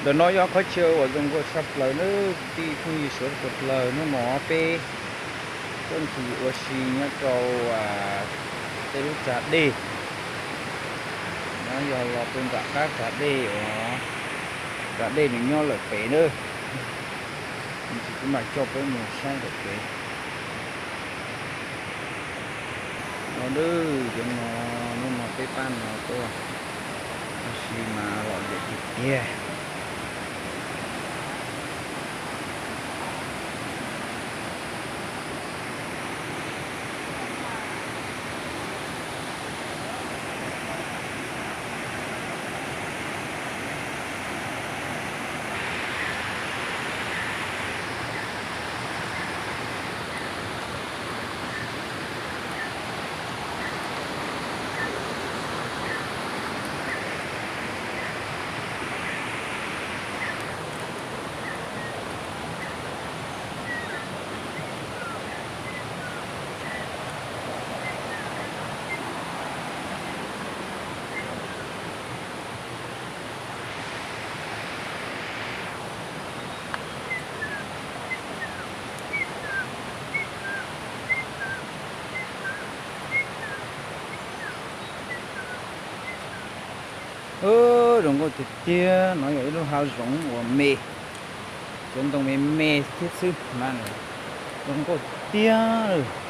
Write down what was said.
Ntawm no yog qhov chaw uas zoo nkauj tshaj plaws nawb kwv tij phooj ywg suav dlawg. Hnub no peb tuaj ncig ua si nyob rau tej lub tsag dej. No yog los rau nram qab tsag dej uas tsag dej nws nyob lawm pem nawb. Ib chim kuv mam coj peb mus saib lawm pem. No nawb, cov no, hnub no peb pab no tuaj ua si mas lom zem tiag tiag. Zoo nkauj tiag tiag, no yog ib lub hav zoov uas me, cov ntoo me me thiab xwb mas zoo nkauj tiag.